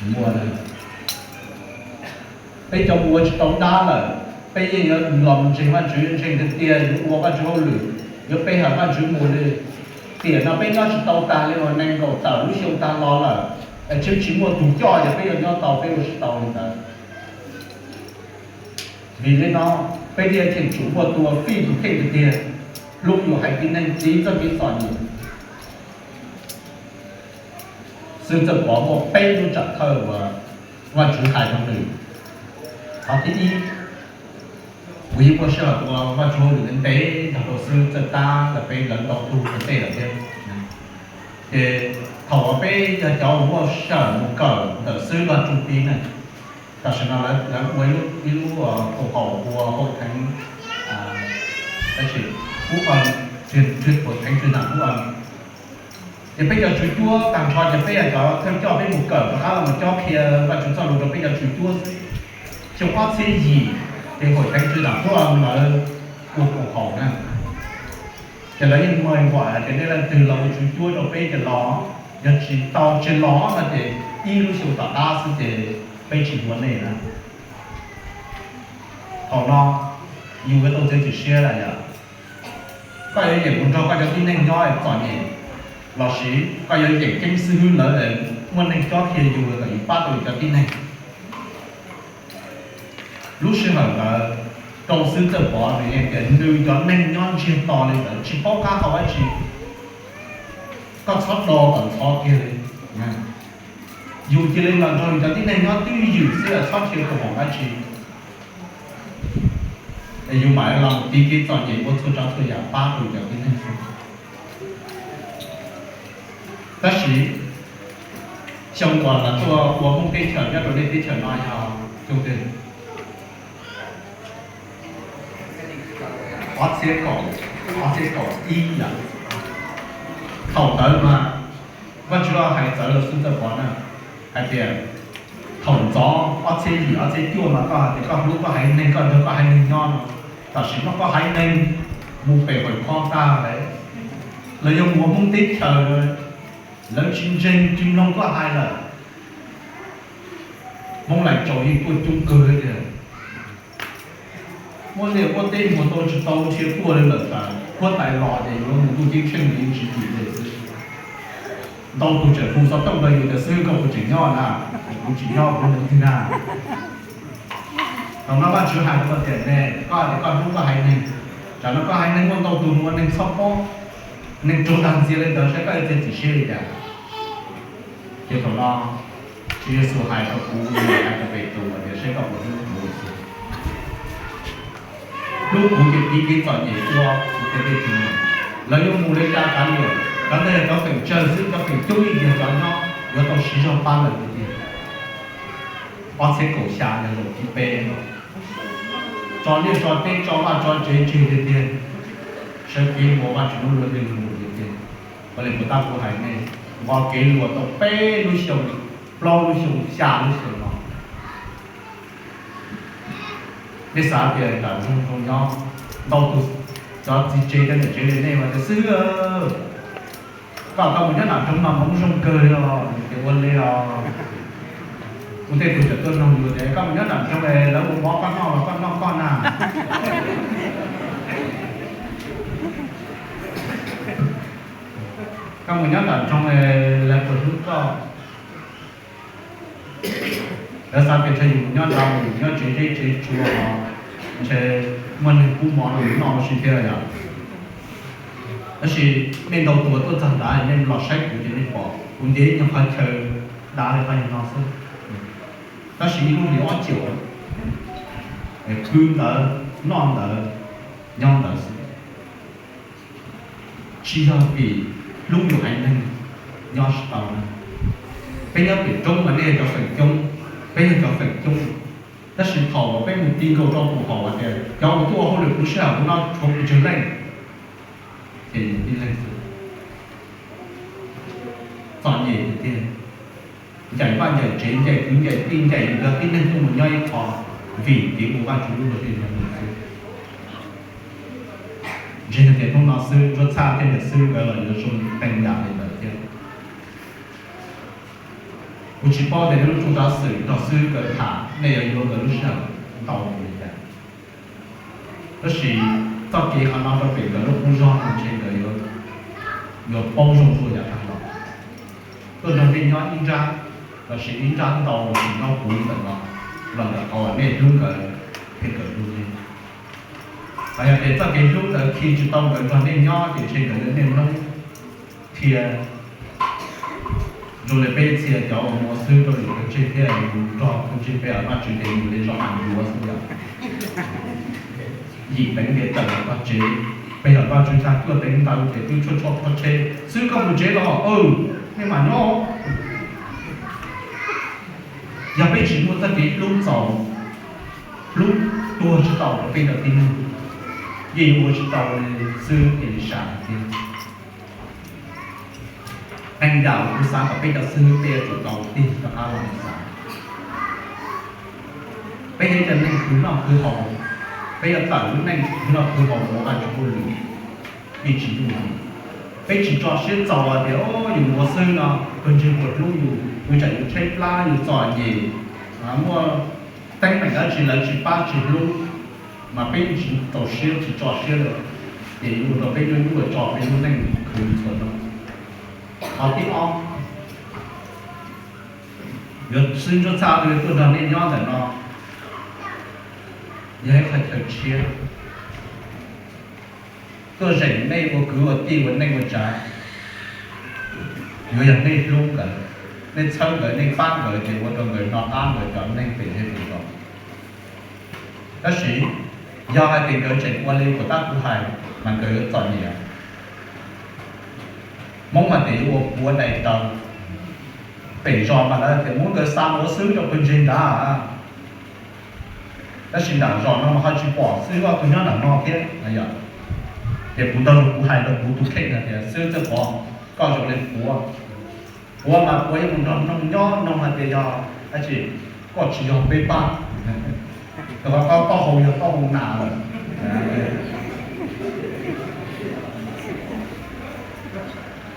Muaj, peb cov mus ua tsis tau dab lawm, peb yeej yuav los mus ntseeg Vajtswv, yuav ntseeg tiag tiag, yuav ua Vajtswv hauj lwm, yuav pe hawm Vajtswv mus li. Tiam no peb nyob tsis tau tag li uas nees nkaum tawm lub xyoo tag los lawm, es tseem tsis muaj tus coj, yog peb yuav nyob tau peb ua tsis tau li ntawd. Vim li no peb thiaj cheem tsum muaj tus uas fij tus kheej tiag tiag, hlub yus haiv tib neeg, txiv txoj kev txom nyem. Xwb txawj pov muaj peb lub tsam thawj uas Vajtswv hais rau nws. Qhov thib ib, kuv yeej muaj sij hawm ua Vajtswv hauj lwm ntev ntev nrog rau xwb txawj tab lawv peb lawv ntau tug ua ntej lawm thiab. Ces thaum uas peb yog cov uas muaj sij hawm mus kawm ntawm xwb loj tsuj pib na, tam sim no lawv ua ib lub koom haum ua hauv theev, tab sis Phú Ân, Phú Ân, Phú Ân. Ces peb cov tswv cuab tag nrho ces peb yog cov thawj coj peb mus kawm rov qab los cob qhia Vajtswv txoj lus rau peb cov tswv cuab xwb. Xyoo ob txhiab yim ces hauv theev tswv nam Phú Ân lawv ua koom haum na. Ces lawv yeej muaj npam hais tias nej leej twg los ua tswv cuab rau peb ces los, yog tsis tau tsis los no ces ib lub xyoo tom qab xwb ces peb tsis yuav nej na. Thaum no yus yuav tau txiav txim siab lawm yom. Koj yuav yeem mus nrog koj cov tib neeg nyob txom nyem, lossis koj yuav yeem ceeb xib hwb lawv, muaj neeg cob qhia yus kom yus pab tau yus cov tib neeg. Lub sij hawm ntawd rau xwb txawj pov nws yeej tias nws cov neeg nyob ntsiag to li ntawd tsis paub qab hau dab tsi, koj txhob do kom ntxhov kiag li. Yus cia li los nrog yus cov tib neeg nyob twj ywm xwb, txhob qhia koom haum dab tsi, es yus mam los tiv kev txom nyem ua txhua tsav txhua yam pab rau yus cov tib neeg xwb. Tab sis xyoo uas lawv tuaj ua Hmoob teb chaws nyob rau nej teb chaws no yog xyoo twg? Ob txhiab kaum, ob txhiab kaum ib yom. Thaum ntawd mas Vajtswv hais txawv rau xwb txawj pov na, hais tias thaum ntxov ob txhiab yim ob txhiab cuaj mas koj hais tias koj hlub koj haiv neeg, koj nrog koj haiv neeg nyob no, tam sim no koj haiv neeg mus pem hauv khob tag lawm, lawv yuav mus ua Hmoob teb chaws, lawv tsis ntseeg tsis mloog koj hais lawm. Hmoob Laim Tsaus yeej tuaj coob kawg tiag. Muab liaj muab teb muag tau tsis tau, dhia tuaj li lawm tas, huab tais los ces yuav mus ntuj ceeb tsheej li tsis yim li xwb. Ntau tus tseem hu xov tooj rau yus tias xib hwb koj puas tseem nyob na, kuv tsis nyob kuv mus twg na. Thaum no Vajtswv hais rau tias ne, koj hais tias koj hlub koj haiv neeg, tsam no koj haiv neeg muaj ntau tus ua neeg txhob pob, neeg raug dag ntxias li ntawd saib koj yuav txiav txim siab li cas. Ces thaum no Tswv Yexus hais rau kuv, hais rau Petus tias saib koj puas hlub kuv xwb. Hlub kuv ces tiv kev txom nyem ua kuv tej tib neeg. Lawv yuav mus li cas kav liam, cov ntawd yog cov feem tsawg xwb, cov feem coob yeej yog cov nyob yuav tau siv zog pab lawv tiag tiag. Ob txhiab kaum xya yog zaum thib peb, tso liaj tso teb tso vaj tso tsev tseg tiag tiag, sawv kev mus Vajtswv lub luag tej mus tiag tiag. Ua li kuv tab kuv hais nej, nqo kev luag tau peb lub xyoo, plaub lub xyoo, xya lub xyoo no. Nej xav tias nram nroog zoo nyob, ntau tus cov txiv tsev cov niam tsev li nej mas tias xib hwb, koj, koj mus nyob nram nroog no mas zoo kawg li os, ces ua li os. Kuv tej tug tseem tuaj nug yus tias koj mus nyob nram nroog es lawv ua mov koj noj los koj noj koj na. Koj mus nyob nram nroog es lawv puas hlub koj? Lawv xav tias ntshe yus mus nyob nram, yus nyob tsev zeb tsev tsua, ntshe muaj neeg pub mov rau yus noj ua si thiab yom. Tab sis nej ntau tus tuaj txog nrad nej los saib kuv ces nej pom kuv ntiav ib nyuag qhov chaw dav li qhov yog no xwb. Tab sis ib lub hlis ob caug, pw ntawd, noj ntawd, nyob ntawd xwb. Tsis yog vim hlub yus haiv neeg nyob tsis tau na. Peb nyob pem roob mas nej yog cov feem coob, peb yog cov feem coob. Tab sis thaum uas peb mus ti nkaus rau tus haum hais tias cov uas tuaj ua hauj lwm kuv sij hawm kuv no tshuav pes tsawg leej, ces yus tib leeg xwb. Txom nyem tiag tiag. Ncaim vaj ncaim tsev, ncaim kwv ncaim tij, ncaim yus cov tib neeg tuaj mus nyob ib qho vim kev ua Vajtswv lub luag tej no xwb. Ntseeg tias hnub no xwb, ntsuab txhaj thiab niam xwb nkawd los yuav zoo qee yam li ntawd thiab. Kuv tsis paub tias nej lub rooj tav xwm nrog xib hwb nkawd tham nej yuav yuav nkawd lub sij hawm ntau npaum li cas. Tab sis txoj kev qhov no rau pem nkawd lub qub zog no ntshe nkawd yuav, yuav paub zoo dua yav tag los. Tuaj nrog nej nyob ib nrab, lossis ib nrab ntau lossis nyob puv ntawm no, los ntawm qhov uas nej hlub nkawd thiab nkawd hlub nej. Hos yog tias txoj kev hlub ntawd khi tsis tau nkawd nrog nej nyob ces ntshe nkawd yuav niaj hnub thiab. Zoo li peb txhia cov uas mus ua xib hwb rau lwm pawg ntseeg thiab mus nrog pawg ntseeg peb yog Vajtswv ces mus li zos mas yuav xwb yom. Yim teev ntiav tawm los txog tsev, peb yog Vajtswv tag tuaj teev ntawv ces twb tshuaj tshuaj pov tseg, xib hwb koj mus tsev los, nej mam nyob. Yog peb tsis muaj txoj kev hlub txaus, hlub tuag tsis tau rau peb cov tib neeg, yeej yuav ua tsis tau li xib hwb Elisas hais tiag. Qee yam uas kuv xav kom peb cov xib hwb peb yuav tsum tau tig rov qab los xav. Peb yog cov neeg khwv noj khwv haus, peb yuav tawm lub neej khwv noj khwv haus ua Vajtswv hauj lwm, yeej tsis yooj yim. Peb tsis tso siab txaus tias yus mus ua xib hwb no pawg ntseeg puas hlub yus, yus tsam yus tshaib plab yus txom nyem, muaj teeb meem dab tsi lawv tsis pab tsis hlub, mas peb yeej tsis txaus siab tsis tso siab li, ces yuav ua rau peb nyuaj nyuaj tso peb lub neej khwv txhua hnub. Qhov thib ob, yuav xib hwb Ntsuab Txhaj tuaj nrog nej nyob ntawm no, yog ib qho chaw tshiab. Tuaj zeem nej ua kwv ua tij ua neej ua tsav, yuav yog nej hlub nkawd, nej txhawb nkawd, nej pab nkawd ces ua rau nkawd noj qab nkawd cov neej pem zej pem zos. Tab sis yog hais tias nkawd tseem ua li kuv tab kuv hais, mas nkawd yuav txom nyem. Hmoob mas tias yuav ua puav dais taw, pem zos mas lawv tias muab nkawd xa mus ua xib hwb rau pawg ntseeg nrad. Tab sis nram zos no mas ho tsis pom xib hwb, tus nyob nram no thiab. Ces kuv nrog kuv hais rau kuv tus kheej hais tias xib hwb Txawj Pov, koj zoo li puav, puav mas puav yuav mus nrog noog nyob, noog hais tias yog dab tsi, koj tsis yog peb pab, rau qhov koj taub hau yog taub hau nas lawm.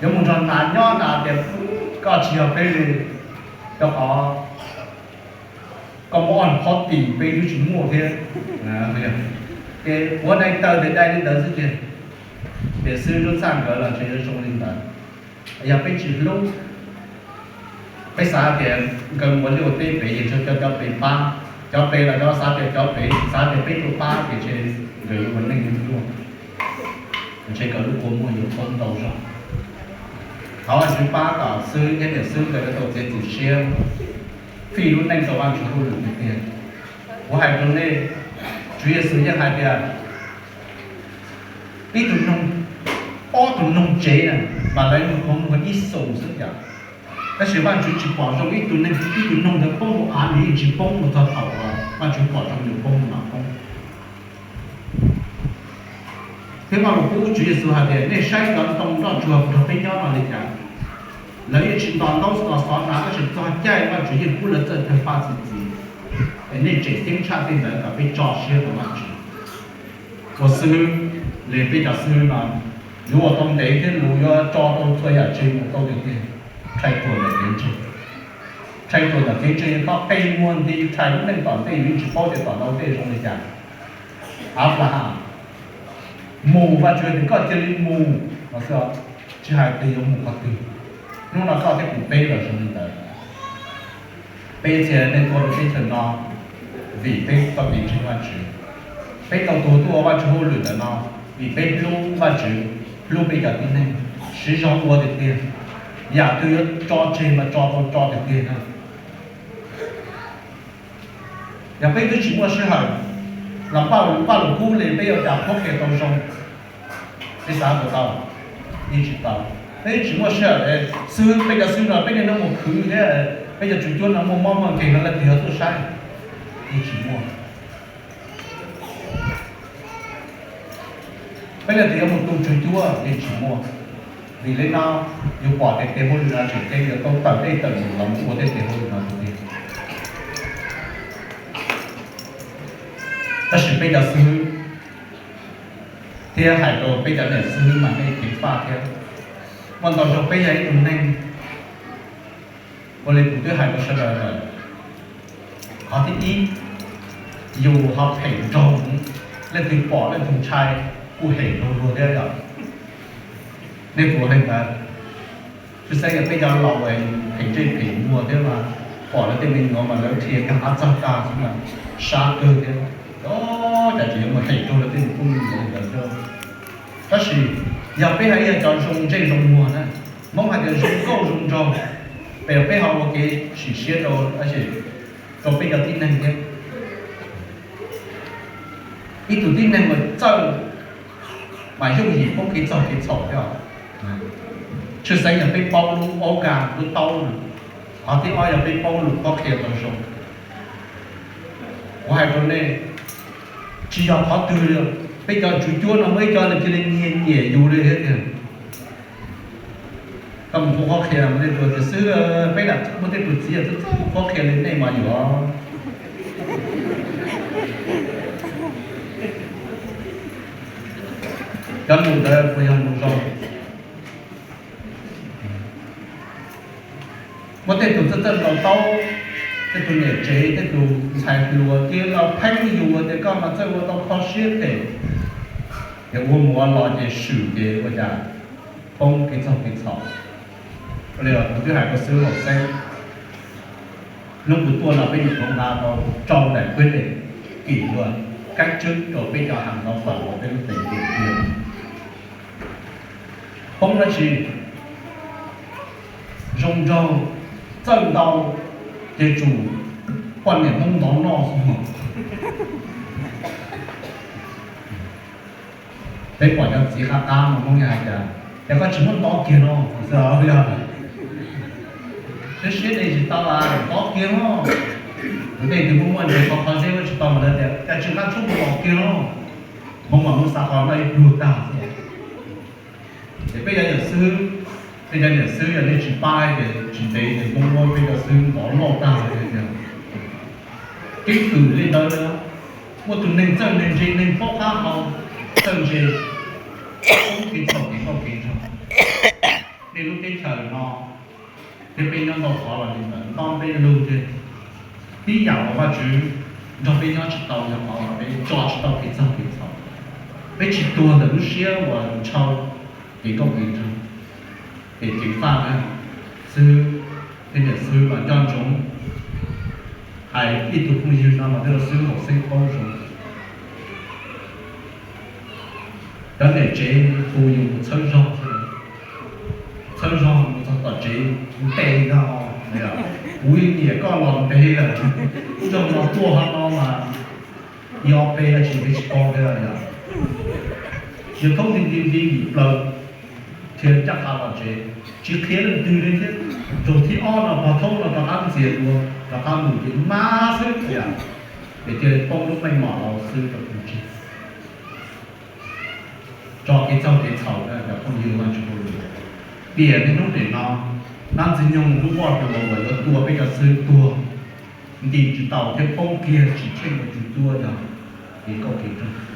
Yuav mus nrog nas nyob, nas tias koj tsis yog peb li, rau qhov koj muaj ob phob tis peb twb tsis muaj thiab. Ces puav dais taw tias dai li ntawd xwb tiag. Ces xib hwb Ntsuab Txhaj nkawd los ntshe yuav zoo li ntawd. Yog peb tsis hlub, peb xav tias nkawd mus ua liaj ua teb pem ces ntshe cov, cov pem pab, cov pem los cov xav tias cov pem, xav tias peb tuaj pab ces ntshe nkawd yuav ua neej luaj, ntshe nkawd lub kua muag yuav poob ntau zog. Thov Vajtswv pab kom xib hwb thiab niam xib hwb nkawd yuav tau txiav txim siab fij lub neej rau Vajtswv hauj lwm tiag tiag. Kuv hais rau nej, Tswv Yexus yeej hais tias ib tug noog, ob tug noog tsev na, mas lawv nyuag qhuav muag ib xus xwb yom. Tab sis Vajtswv tsis pom zoo ib tug neeg, ib tug noog ntawd poob rau av, nws yeej tsis poob mus txog thaum uas Vajtswv pom zoo nws poob mas poob. Thiab Vajluskub Tswv Yexus hais tias nej saib cov ntoo nroj tsuag nrog peb nyob no li cas, lawv yeej tsis nto ntaub nto xov hnav, tab sis txog caij Vajtswv yeej pub lawv txawj kawg paj txi txiv. Es nej tseem ceeb tshaj tej ntawd kom peb tso siab rau Vajtswv. Ua xib hwb li peb cov xib hwb no, yuav ua tau ntev thiab lus yuav tso tau txhua yam tseg mus tau tiag tiag. Rhais ruam ntawm kev ntseeg, rhais ruam ntawm kev ntseeg yog txoj qe muag nti rhais lub neej tom ntej, yus yeej tsis paub tias tom ntej zoo li cas. Anplahas mus, Vajtswv tias koj cia li mus no xwb, tsis hais tias yuav mus qhov twg. Hnub no koj thiab kuv peb los zoo li ntawd. Peb txhia neeg tuaj rau teb chaws no vim peb txoj kev ntseeg Vajtswv. Peb tau tuag tuaj ua Vajtswv hauj lwm ntawm no vim peb hlub Vajtswv, hlub peb cov tib neeg, siv zog ua tiag tiag. Yam twg yuav tso tseg mas tso tau tso tiag tiag na. Yog peb twb tsis muaj sij hawm los pab, pab lus kub li peb yuav cas qhuab qhia tau zoo? Peb xav tau tau? Yeej tsis tau. Peb twb tsis muaj sij hawm, xib hwb, peb cov xib hwb no peb niaj hnub mus khwv thiab, peb cov tswv cuab no muaj mob muaj nkeeg no leej twg yuav tuaj saib? Yeej tsis muaj. Peb leej twg yuav mus tu tswv cuab? Yeej tsis muaj. Vim li no, yus pom tias tes hauj lwm no tseem ceeb, yuav tau tawm dej tawm mus los mus ua tej tes hauj lwm no tiag tiag. Tab sis peb cov xib hwb thiab hais rau peb cov niam xib hwb mas nej ceev faj thiab. Muaj ntau zaug peb yog ib tug neeg Ua li kuv twb hais rau sawv daws lawm, qhov thib ib, yus ho phem nraug, leej twg pom leej twg ntshai kuj hem nraug luag thiab yom. Nej puas hais ntawd? Tshwj xeeb yog peb cov laus phem ntsej phem muag thiab mas pom lawv tej me nyuam mas lawv dhia nkag qab txog tag xwb mas sab kawg thiab. Cas tseem yuav mus hem rau lawv tej me tub me nyuam li ntawd thiab. Tab sis yog peb hais yog cov zoo ntsej zoo muag na, Hmoob hais tias zoo nkauj zoo nraug, peb ho ua kev sim siab rau, rau peb cov tib neeg thiab. Ib tug tib neeg uas txawj mas yooj yim poob kev txaug kev txhaum thiab. Tshwj xeeb yog peb paub lub aub kas lub taub no. Qhov thib ob yog peb paub lus qhuab qhia tau zoo. Kuv hais rau nej, tsis yog qhov twg li, peb cov tswv cuab no muaj ib co nws cia li nyiam nyiam yus li thiab tiag. Koj mus qhuab qhia nej tias xwb, peb lam muaj tej tus txiv txawj qhuab qhia li nej mas yuav. Cov lus ntawd puas yog lus zoo? Muaj tej tus txawj txawj ntaus taub, tej tus niam tsev, tej tus ntxhais hluas cia li los pheej yus tias koj mas txawj ua tau kho siab phem, ces ua mus ua los ces swm ces ua cas poob kev txaug kev txhaum. Ua li kuv twb hais rau xwb hauv xeeb, hnub kuv tuaj no peb nyuam qhuav nqa tau rau daim kwv tij kis luag kab tswb rau peb cov hav ntxov fawm uas peb lub teem tiag tiag. Poob dab tsi? Zoo nraug, txawj ntau, ces tsum poj niam Hmoob ntov noj xwb. Peb pom cov txiv qab qab no Hmoob yog hais tias, yog koj tsis muab ntov kiag no xwb os, yog siab siab de tsis tau, ntov kiag no. Kuv tej tus muaj muaj ntses qhov qhov zeb muab tsis tau mas lawv tias cas tsis nqa tshuaj mus ntov kiag no. Hmoob mas muab xav qhov noj ib pluag tag xwb. Ces peb cov niam xwb, peb cov niam xwb yog nej tsis pab ces tsis ntev ces Hmoob muab peb cov xwb ntov loj tag li tiag. Keeb kwm li ntawd, muaj tus neeg txawj neeg ntse, neeg paub qab hau, txawj ntse, poob kev txhaum kev nkauj kev nraug. Nej lub teb chaws no thiab peb nyob ntau qhov los li ntawd, nto peb lug tiag. Tib yam uas Vajtswv nrog peb nyob tsis tau yog qhov uas peb tso tsis tau kev txaug kev txhaum. Peb tsis tuag ntawm lub siab uas ntshaw kev nkauj kev nraug. Ces ceev faj na, xwb, tej niam xwb los nco ntsoov hais ib tug phooj ywg no mas tej laus xwb hauv xeeb paub zoo. Cov niam tsev hu yus mus txhawb zog, txhawb zog mus txog tom tsev nte li no, kuv yeej nyiam koj los ntev lawm, zaug no tuaj hov no mas ib ob peb tsis ntev tsis pom li lawm yom. Yus thoob nti nti nti yim plaws, qhia ncaj qha los tsev, tsis qhia leej twg li thiab. Zaug thib ob no pog thoob no rov qab ntxias dua, rov qab mus ces mab xwb yom, ces cia li poob lub meej mom los xwb rau tus tsev. Tso kev txaug kev txhaum na cov phooj ywg Vajtswv hauj lwm. Tiam niaj hnub nim no, dab Ntxwg Nyoog lub voj hlua uas yuav tua peb cov xwb tuag, nti tsis tau thiab poob kiag tsis tsheej ua tswv cuab yog kev nkauj kev nraug.